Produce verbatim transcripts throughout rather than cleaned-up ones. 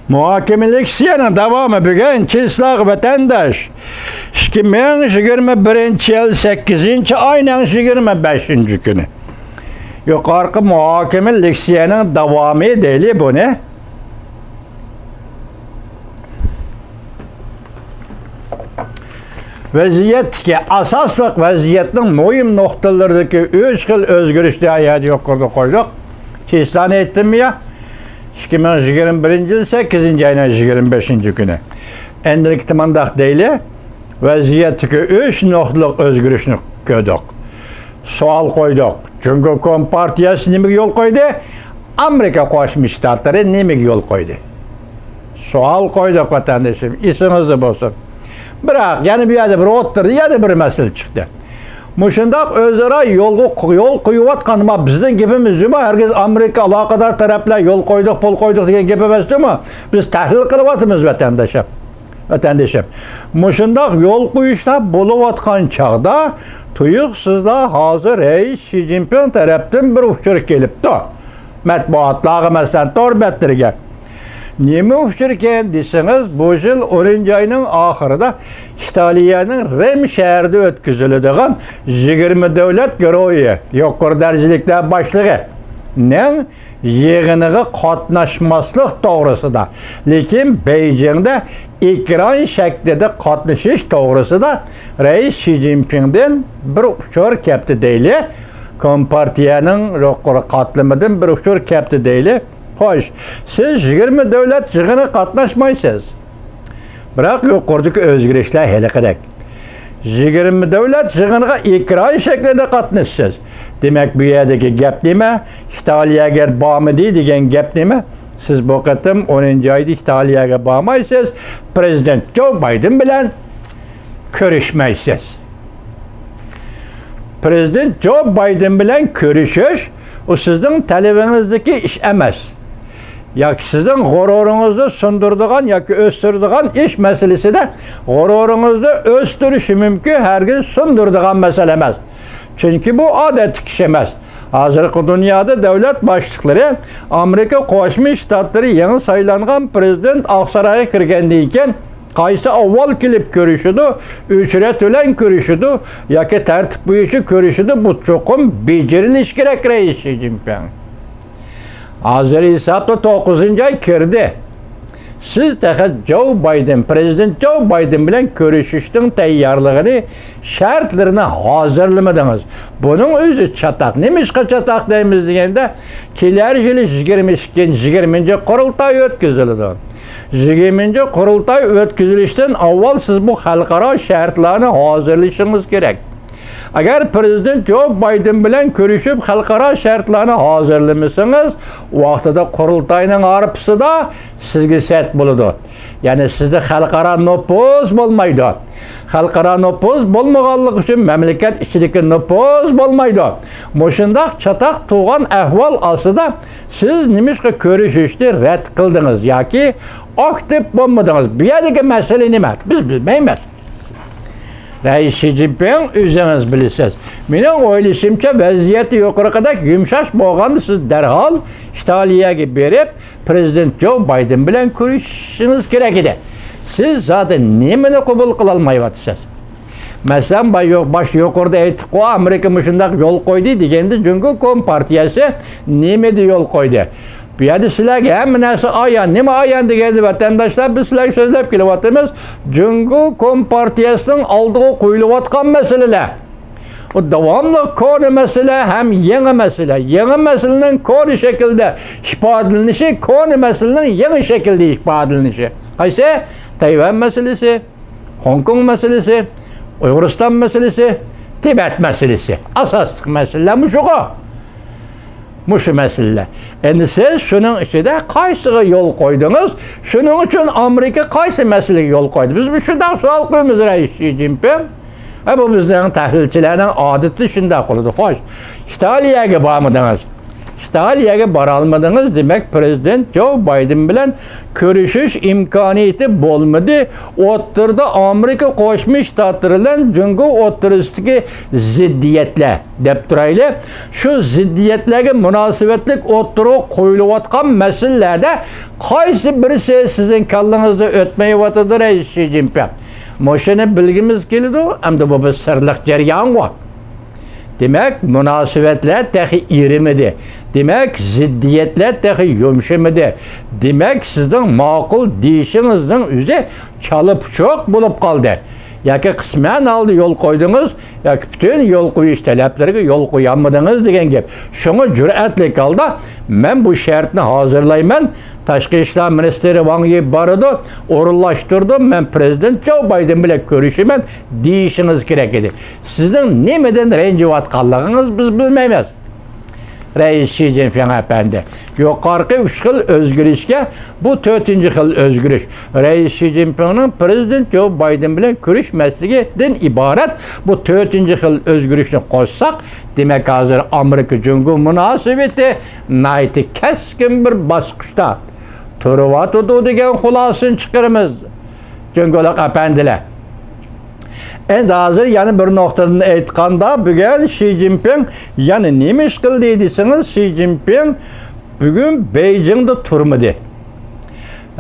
مۇھاكىمە لېكسىيەنىڭ داۋامى بۈگۈن چېسلاغ ۋەتەنداش، ئىككى مىڭ يىگىرمە بىرىنچى يىل سەككىزىنچى ئاينىڭ يىگىرمە بەشىنچى كۈنى. يۇقارقى مۇھاكىمە لېكسىيەنىڭ داۋامى دەيلى بۇنى. ۋەزىيەتتىكى ئاساسلىق ۋەزىيەتنىڭ مۇھىم نۇقتىلىرىدىكى ئۈچ خىل ئۆزگىرىشنى يەنە يۇقىرىدا قويدۇق. چېسلانى ئېيتتىممۇ يا؟ ئىككى مىڭ يىگىرمە بىرىنچى يىل سەككىزىنچى ئاينىڭ يىگىرمە بەشىنچى كۈنى. ئەمدىلىكتە مۇنداق دەيلى، ۋەزىيەتتىكى ئۈچ نۇقتىلىق ئۆزگىرىشنى كۆردۇق. سوئال قويدۇق. جۇڭگو كومپارتىيەسى نېمىگە يول قويدى؟ ئامېرىكا قوشما شتاتلىرى نېمىگە يول قويدى؟ سوئال قويدۇق، ۋەتەندىشىم، ئېسىڭىزدە بولسۇن. بىراق يەنە بۇ يەردە بىر ئوتتۇرىدا يەنە بىر مەسىلە چىقتى. مۇشۇنداق ئۆزئارا يولغا، يول قويۇۋاتقان، ما بىزنىڭ گېپىمىز جۇمۇ، ھەرگىز ئامېرىكا ئالاقىدار تەرەپلەر يول قويدۇق، پۇل قويدۇق دېگەن گېپى ئەمەس جۇمۇ. بىز تەھلىل قىلىۋاتىمىز، ۋەتەنداشلار. ۋەتەندىشىم، مۇشۇنداق يول قويۇشلار بولۇۋاتقان چاغدا، تۇيۇقسىزلا ھازىر رەئىس شى جىنپىڭ تەرەپتىن بىر ئۇچۇر كېلىپتۇ. مەتبۇئاتلارغا، مەسىلەن، تور بەتلىرىگە. نېمە ئۇچۇركەن دېسىڭىز، بۇ يىل ئونىنچى ئاينىڭ ئاخىرىدا ئىتالىيەنىڭ رىم شەھىرىدە ئۆتكۈزۈلىدىغان يىگىرمە دۆلەت گېرويى، يۇقىرى دەرىجىلىكلەر باشلىقى نىڭ يىغىنىغا قاتناشماسلىق توغرىسىدا، لېكىن بېيجىڭدا ئېكران شەكلىدە قاتنىشىش توغرىسىدا رەئىس شى جىنپىڭدىن بىر ئۇچۇر كەپتۇ دەيلى. كومپارتىيەنىڭ يۇقىرى قاتلىمىدىن بىر ئۇچۇر كەپتۇ دەيلى. خوش، سىز يىگىرمە دۆلەت يىغىنىغا قاتناشمايسىز. بىراق يۇقىرىدىكى ئۆزگىرىشلەر ھېلىقىدەك. يىگىرمە دۆلەت يىغىنىغا ئېكران شەكلىدە قاتنىشىسىز. دېمەك، بۇ يەردىكى گەپ نېمە؟ ئىتالىيەگە بارمىدى دېگەن گەپ نېمە؟ سىز بۇ قېتىم ئونىنچى ئايدا ئىتالىيەگە بارمايسىز، پىرېزىدېنت جو بايدېن بىلەن كۆرۈشمەيسىز. پىرېزىدېنت جو بايدېن بىلەن كۆرۈشۈش، ئۇ سىزنىڭ تەلىپىڭىزدىكى ئىش ئەمەس. ياكى سىزنىڭ غۇرۇرىڭىزنى سۇندۇرىدىغان ياكى ئۆستۈرىدىغان ئىش مەسىلىسىدە، غۇرۇرىڭىزنى ئۆستۈرۈشى مۇمكىن، ھەرگىز سۇندۇرىدىغان مەسىلە ئەمەس. چۈنكى بۇ ئادەتتىكى ئىش ئەمەس. ھازىرقى دۇنيادا دۆلەت باشلىقلىرى، ئامېرىكا قوشما شتاتلىرى يېڭى سايلانغان پىرېزىدېنت ئاقسارايغا كىرگەندىن كېيىن، قايسى ئاۋۋال كېلىپ كۆرۈشىدۇ، ئۆچرەت بىلەن كۆرۈشىدۇ ياكى تەرتىپ بويىچە كۆرۈشىدۇ، بۇ چوقۇم بېجىرىلىشى كېرەك، رەئىس شى جىنپىڭ. ھازىر ھېسابتا توققۇزىنچى ئاي كىردى. سىز تېخى جو بايدېن، پىرېزىدېنت جو بايدېن بىلەن كۆرۈشۈشنىڭ تەييارلىقىنى، شەرتلىرىنى ھازىرلىمىدىڭىز. بۇنىڭ ئۆزى چاتاق. نېمىشقا چاتاق دەيمىز دېگەندە، كېلەر يىلى يىگىرمە ئىككىنچى، يىگىرمىنچى قۇرۇلتاي ئۆتكۈزۈلىدۇ. يىگىرمىنچى قۇرۇلتاي ئۆتكۈزۈلۈشتىن ئاۋۋال سىز بۇ خەلقئارا شەرتلەرنى ھازىرلىشىڭىز كېرەك. ئەگەر پىرېزىدېنت جو بايدېن بىلەن كۆرۈشۈپ، خەلقئارا شەرتلەرنى ھازىرلىمىسىڭىز، ۋاقتىدا قۇرۇلتاينىڭ ھارپىسىدا سىزگە سەت بولىدۇ. يەنى سىزدە خەلقئارا نوپۇز بولمايدۇ. خەلقئارا نوپۇز بولمىغانلىقى ئۈچۈن مەملىكەت ئىچىدىكى نوپۇز بولمايدۇ. مۇشۇنداق چاتاق تۇغان ئەھۋال ئاستىدا سىز نېمىشقا كۆرۈشۈشنى رەت قىلدىڭىز ياكى ئاكتىپ بولمىدىڭىز؟ بۇ يەردىكى مەسىلە نېمە؟ بىز بىلمەيمىز. رەئىس شى جىنپىڭ، ئۆزىڭىز بىلىسىز. مېنىڭ ئويلىشىمچە، ۋەزىيەتتە يۇقىرىقىدەك يۇمشاش بولغاندا، سىز دەرھال ئىتالىيەگە بېرىپ، پىرېزىدېنت جو بايدېن بىلەن كۆرۈشۈشىڭىز كېرەك ئىدى. سىز زادى نېمىنى قوبۇل قىلالمايۋاتىسىز؟ مەسىلەن، با-، يو-، باش يۇقىرىدا ئېيتتۇققۇ، ئامېرىكا مۇشۇنداق يول قويدى دېگەندە، جۇڭگو كومپارتىيەسى نېمىدە يول قويدى؟ بۇ يەردە سىلەرگە ھەممە نەرسە ئايان. نېمە ئايان دېگەندە، ۋەتەنداشلار، بىز سىلەرگە سۆزلەپ كېلىۋاتىمىز، جۇڭگو كومپارتىيەسىنىڭ ئالدىغا قويۇلۇۋاتقان مەسىلىلەر. ئۇ داۋاملىق كونا مەسىلە ھەم يېڭى مەسىلە. يېڭى مەسىلىنىڭ كونا شەكىلدە ئىپادىلىنىشى، كونا مەسىلىنىڭ يېڭى شەكىلدە ئىپادىلىنىشى. قايسى؟ تەيۋەن مەسىلىسى، خوڭكوڭ مەسىلىسى، ئۇيغۇرىستان مەسىلىسى، تىبەت مەسىلىسى. ئاساسلىق مەسىلىلەر مۇشۇغۇ. مۇشۇ مەسىلىلەر. ئەمدى سىز شۇنىڭ ئىچىدە قايسىغا يول قويدىڭىز؟ شۇنىڭ ئۈچۈن ئامېرىكا قايسى مەسىلىگە يول قويدى؟ بىز شۇنداق سوئال قويىمىز، رەئىس شى جىنپىڭ. ھە، بۇ بىزنىڭ تەھلىلچىلەرنىڭ ئادىتى شۇنداق قىلىدۇ. خوش، ئىتالىيەگە بارمىدىڭىز؟ ئىتالىيەگە بارالمىدىڭىز، دېمەك، پىرېزىدېنت جو بايدېن بىلەن كۆرۈشۈش ئىمكانىيىتى بولمىدى. ئوتتۇرىدا ئامېرىكا قوشما شتاتلىرى بىلەن جۇڭگو ئوتتۇرىسىدىكى زىددىيەتلەر دەپ تۇرايلى. شۇ زىددىيەتلەرگە مۇناسىۋەتلىك ئوتتۇرىغا قويۇلۇۋاتقان مەسىلىلەردە قايسى بىرسى سىزنىڭ كاللىڭىزدا ئۆتمەيۋاتىدۇ، رەئىس شى جىنپىڭ؟ مۇشۇنى بىلگۈمىز كېلىدۇ. ئەمدى بۇ بىر سىرلىق جەريانغۇ. دېمەك، مۇناسىۋەتلەر تېخى ئېرىمىدى. دېمەك، زىددىيەتلەر تېخى يۇمشىمىدى. دېمەك، سىزنىڭ ماقۇل دېيىشىڭىزنىڭ ئۆزى چالا پۇچۇق بولۇپ قالدى. ياكى قىسمەن ھالدا يول قويدىڭىز، ياكى پۈتۈن يول قويۇش تەلەپلىرىگە يول قويالمىدىڭىز دېگەن گەپ. شۇڭا جۈرئەتلىك ھالدا مەن بۇ شەرتنى ھازىرلايمەن. تاشقى ئىشلار مىنىستىرى ۋاڭ يى بارىدۇ، ئورۇنلاشتۇرىدۇ، مەن پىرېزىدېنت جو بايدېن بىلەن كۆرۈشىمەن دېيىشىڭىز كېرەك ئىدى. سىزنىڭ نېمىدىن رەنجىۋاتقانلىقىڭىز بىز بىلمەيمىز. رەئىس شى جىنپىڭ ئەپەندى، يۇقىرىقى ئۈچ خىل ئۆزگىرىشكە بۇ تۆتىنچى خىل ئۆزگىرىش. رەئىس شى جىنپىڭنىڭ پىرېزىدېنت جو بايدېن بىلەن كۆرۈشمەسلىكىدىن ئىبارەت بۇ تۆتىنچى خىل ئۆزگىرىشنى قوشساق، دېمەك، ھازىر ئامېرىكا جۇڭگو مۇناسىۋىتى ناھايىتى كەسكىن بىر باسقۇچتا تۇرۇۋاتىدۇ دېگەن خۇلاسىنى چىقىرىمىز، جۇڭگولۇق ئەپەندىلەر. ئەمدى ھازىر يەنە بىر نۇقتىدىن ئېيتقاندا، بۈگۈن شى جىنپىڭ يەنە نېمە ئىش قىلدى دېسىڭىز، شى جىنپىڭ بۈگۈن بېيجىڭدا تۇرمىدى.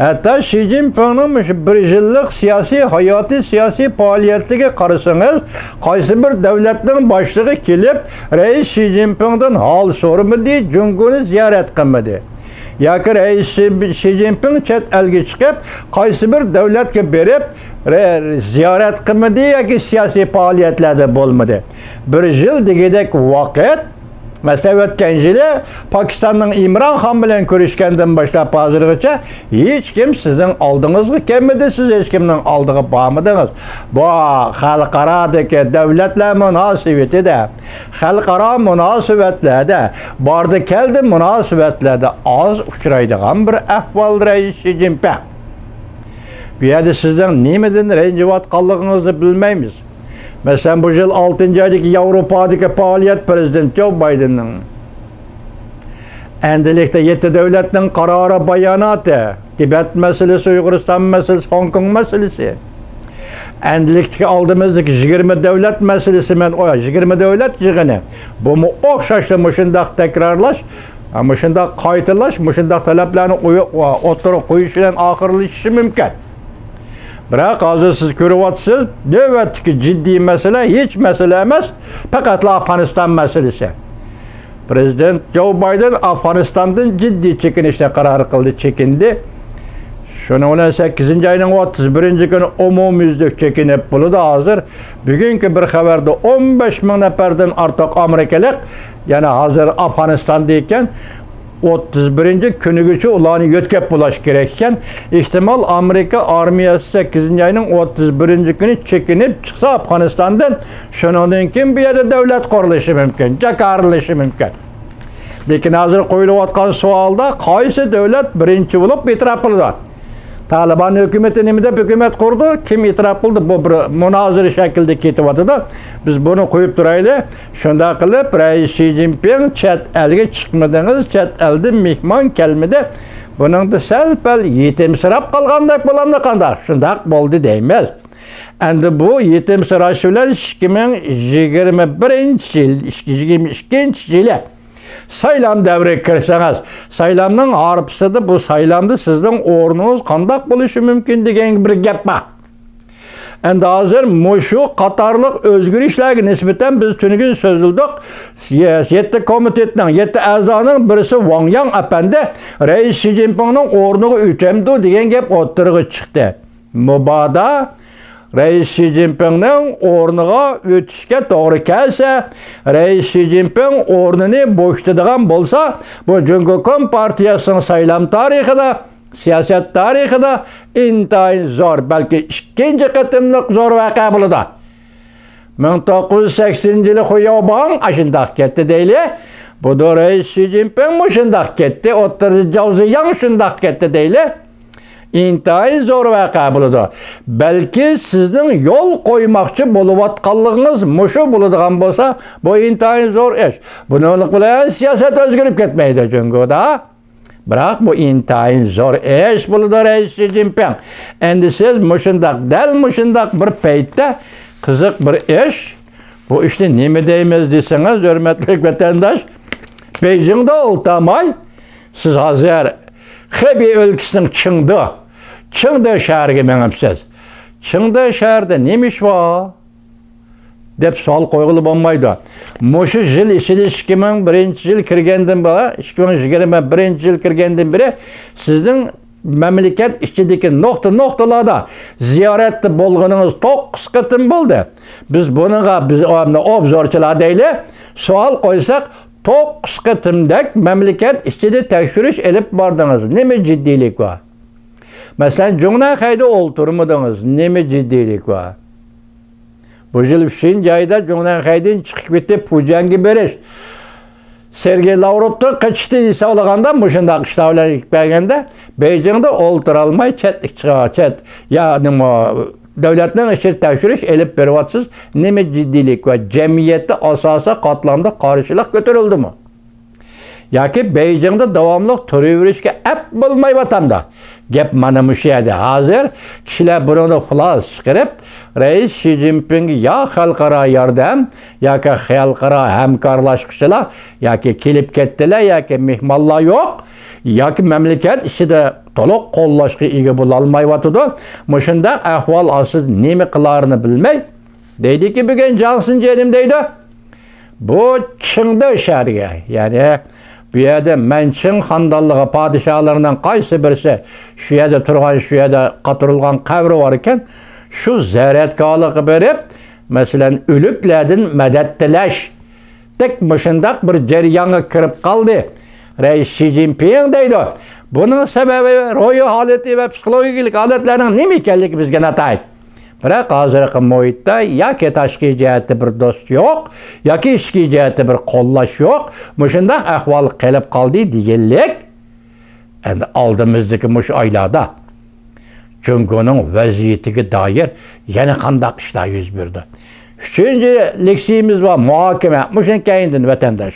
ھەتتا شى جىنپىڭنىڭ مۇشۇ بىر يىللىق سىياسىي ھاياتى، سىياسىي پائالىيەتلىرىگە قارىسىڭىز، قايسى بىر دۆلەتنىڭ باشلىقى كېلىپ، رەئىس شى جىنپىڭدىن ھال سورىمىدى، جۇڭگونى زىيارەت قىلمىدى. ياكى رەئىس شى، شى جىنپىڭ چەت ئەلگە چىقىپ، قايسى بىر دۆلەتكە بېرىپ، رە-، زىيارەت قىلمىدى ياكى سىياسىي پائالىيەتلەردە بولمىدى. بىر يىل دېگۈدەك ۋاقىت، مەسىلەن، ئۆتكەن يىلى پاكىستاننىڭ ئىمران خان بىلەن كۆرۈشكەندىن باشلاپ ھازىرغىچە ھېچكىم سىزنىڭ ئالدىڭىزغا كەلمىدى، سىز ھېچكىمنىڭ ئالدىغا بارمىدىڭىز. بۇ خەلقئارادىكى دۆلەتلەر مۇناسىۋىتىدە، خەلقئارا مۇناسىۋەتلەردە، باردى كەلدى مۇناسىۋەتلەردە ئاز ئۇچرايدىغان بىر ئەھۋال رەئىس شى جىنپىڭ. بۇ يەردە سىزنىڭ نېمىدىن رەنجىۋاتقانلىقىڭىزنى بىلمەيمىز. مەسىلەن، بۇ يىل ئالتىنچى ئايدىكى ياۋروپادىكى پائالىيەت، پىرېزىدېنت جو بايدېننىڭ ئەندىلىكتە يەتتە دۆلەتنىڭ قارارى، باياناتى، تىبەت مەسىلىسى، ئۇيغۇرىستان مەسىلىسى، خوڭكوڭ مەسىلىسى، ئەندىلىكتىكى ئالدىمىزدىكى يىگىرمە دۆلەت مەسىلىسى، مەن ئو-، يىگىرمە دۆلەت يىغىنى. بۇمۇ ئوخشاشلا مۇشۇنداق تەكرارلاش، مۇشۇنداق قايتىلاش، مۇشۇنداق تەلەپلەرنى ئوي-، ئوتتۇرىغا قويۇش بىلەن ئاخىرلىشىشى مۇمكىن. بىراق ھازىر سىز كۆرۈۋاتىسىز، نۆۋەتتىكى جىددىي مەسىلە ھېچ مەسىلە ئەمەس، پەقەتلا ئافغانىستان مەسىلىسى. پىرېزىدېنت جو بايدېن ئافغانىستاندىن جىددىي چېكىنىشنى قارار قىلدى، چېكىندى. شۇنىڭ بىلەن سەككىزىنچى ئاينىڭ ئوتتۇز بىرىنچى كۈنى ئومۇميۈزلۈك چېكىنىپ بولىدۇ. ھازىر بۈگۈنكى بىر خەۋەردە ئون بەش مىڭ نەپەردىن ئارتۇق ئامېرىكىلىق يەنە ھازىر ئافغانىستاندا ئىكەن. ئوتتۇز بىرىنچى كۈنىگىچە ئۇلارنى يۆتكەپ بولاش كېرەك ئىكەن. ئېھتىمال، ئامېرىكا ئارمىيەسى سەككىزىنچى ئاينىڭ ئوتتۇز بىرىنچى كۈنى چېكىنىپ چىقسا ئافغانىستاندىن، شۇنىڭدىن كېيىن بۇ يەردە دۆلەت قۇرۇلۇشى مۇمكىن، جاكارلىشى مۇمكىن. لېكىن ھازىر قويۇلۇۋاتقان سوئالدا، قايسى دۆلەت بىرىنچى بولۇپ ئېتىراپ قىلىدۇ؟ تالىبان ھۆكۈمىتى نېمە دەپ ھۆكۈمەت قۇردى؟ كىم ئېتىراپ قىلدى؟ بۇ بىر مۇنازىرە شەكلىدە كېتىۋاتىدۇ. بىز بۇنى قويۇپ تۇرايلى. شۇنداق قىلىپ، رەئىس شى جىنپىڭ چەت ئەلگە چىقمىدىڭىز، چەت ئەلدىن مېھمان كەلمىدى. بۇنىڭدا سەل-پەل يېتىمسىراپ قالغاندەك بولامدۇ قانداق؟ شۇنداق بولدى دەيمىز. ئەمدى بۇ يېتىمسىراش بىلەن ئىككى مىڭ يىگىرمە بىرىنچى يىل، يىگىرمە ئىككىنچى يىلى سايلام دەۋرىگە كىرسىڭىز، سايلامنىڭ ھارپىسىدا بۇ سايلامدا سىزنىڭ ئورنىڭىز قانداق بولۇشى مۇمكىن دېگەن بىر گەپ بار. ئەمدى ھازىر مۇشۇ قاتارلىق ئۆزگىرىشلەرگە نىسبەتەن بىز تۈنۈگۈن سۆزلىدۇق. يەتتە كومىتېتنىڭ، يەتتە ئەزانىڭ بىرسى ۋاڭ ياڭ ئەپەندى رەئىس شى جىنپىڭنىڭ ئورنىغا ئۆتەمدۇ دېگەن گەپ ئوتتۇرىغا چىقتى. مۇبادا رەئىس شى جىنپىڭنىڭ ئورنىغا ئۆتۈشكە توغرا كەلسە، رەئىس شى جىنپىڭ ئورنىنى بوشىتىدىغان بولسا، بۇ جۇڭگو كومپارتىيەسىنىڭ سايلام تارىخىدا، سىياسەت تارىخىدا ئىنتايىن زور، بەلكى ئىككىنچى قېتىملىق زور ۋەقە بولىدۇ. مىڭ توققۇز يۈز سەكسىنىنچى يىلى خۇياۋباڭ ئاشۇنداق كەتتى دەيلى. بۇدا رەئىس شى جىنپىڭ مۇشۇنداق كەتتى، ئوتتۇرىدا جاۋ زىياڭ شۇنداق كەتتى دەيلى. ئىنتايىن زور ۋەقە بولىدۇ. بەلكى سىزنىڭ يول قويماقچى بولۇۋاتقانلىقىڭىز مۇشۇ بولىدىغان بولسا، بۇ ئىنتايىن زور ئىش. بۇنىڭلىق بىلەن سىياسەت ئۆزگىرىپ كەتمەيدۇ جۇڭگودا. بىراق بۇ ئىنتايىن زور ئىش بولىدۇ، رەئىس شى جىنپىڭ. ئەمدى سىز مۇشۇنداق، دەل مۇشۇنداق بىر پەيتتە قىزىق بىر ئىش، بۇ ئىشنى نېمە دەيمىز دېسىڭىز، ھۆرمەتلىك ۋەتەنداش، بېيجىڭدا ئولتۇرماي، سىز ھازىر خېبېي ئۆلكىسىنىڭ چىڭدې، چىڭدې شەھىرىگە مېڭىپسىز. چىڭدې شەھىرىدە نېمە ئىش بار؟ دەپ سوئال قويغىلى بولمايدۇ. مۇشۇ يىل ئىچىدە، ئىككى مىڭ بىرىنچى يىل كىرگەندىن بېرى، ئىككى مىڭ يىگىرمە بىرىنچى يىل كىرگەندىن بېرى سىزنىڭ مەملىكەت ئىچىدىكى نۇقتا-نۇقتىلاردا زىيارەتتە بولغىنىڭىز توققۇز قېتىم بولدى. بىز بۇنىڭغا، بىز ئوبزورچىلار دەيلى، سوئال قويساق، توققۇز قېتىمدەك مەملىكەت ئىچىدە تەكشۈرۈش ئېلىپ باردىڭىز. نېمە جىددىيلىك بار؟ مەسىلەن، جۇڭنەنخەيدە ئولتۇرمىدىڭىز. نېمە جىددىيلىك بار؟ بۇ يىل ئۈچىنچى ئايدا جۇڭنەنخەيدىن چىقىپ كېتىپ، پۇجيەنگە بېرىش، سېرگېي لاۋروفتىن قېچىشنى ھېسابلىغاندا، مۇشۇنداق ئىشلار بىلەن ئېلىپ بەرگەندە، بېيجىڭدا ئولتۇرالماي چەتلىك چىقا-، چەت، يا نېمە، دۆلەتنىڭ ئىچىدە تەكشۈرۈش ئېلىپ بېرىۋاتىسىز. نېمە جىددىيلىك بار؟ جەمئىيەتتە ئاساسىي قاتلامدا قارشىلىق كۆتۈرۈلدىمۇ؟ ياكى بېيجىڭدا داۋاملىق تۇرۇۋېرىشكە ئەپ بولمايۋاتامدۇ؟ گەپ مانا مۇشۇ يەردە. ھازىر كىشىلەر بۇنىڭدىن خۇلاسە چىقىرىپ، رەئىس شى جىنپىڭگە يا خەلقئارا ياردەم، ياكى خەلقئارا ھەمكارلاشقۇچىلار، ياكى كېلىپ كەتتىلەر، ياكى مېھمانلار يوق، ياكى مەملىكەت ئىچىدە تولۇق قوللاشقا ئىگە بولالمايۋاتىدۇ. مۇشۇنداق ئەھۋال ئاستىدا نېمە قىلارىنى بىلمەي، دەيدۇكى، بۈگۈن جاڭسىن جېنىم دەيدۇ. بۇ چىڭدې شەھىرىگە، يەنى بۇ يەردە مەنچىڭ خاندانلىقى پادىشاھلىرىنىڭ قايسى بىرسى شۇ يەردە تۇرغان، شۇ يەردە قاتۇرۇلغان قەبرە بار ئىكەن، شۇ زىيارەتگاھلىققا بېرىپ، مەسىلەن، ئۆلۈكلەردىن مەدەت تىلەش، دەك مۇشۇنداق بىر جەريانغا كىرىپ قالدى. رەئىس شى جىنپىڭ دەيدۇ. بۇنىڭ سەۋەبى روھىي ھالىتى ۋە پسىخولوگىيەلىك ھالەتلەرنىڭ نېمە ئىكەنلىكى بىزگە ناتايىن. بىراق ھازىرقى مۇھىتتا ياكى تاشقى جەھەتتە بىر دوست يوق، ياكى ئىچكى جەھەتتە بىر قوللاش يوق. مۇشۇنداق ئەھۋال قېلىپ قالدى دېگەنلىك. ئەمدى ئالدىمىزدىكى مۇشۇ ئايلاردا جۇڭگونىڭ ۋەزىيىتىگە دائىر يەنە قانداق ئىشلار يۈز بېرىدۇ؟ ئۈچىنچى لېكسىيىمىز بار، مۇھاكىمە. مۇشۇنىڭ كەينىدىن ۋەتەنداش.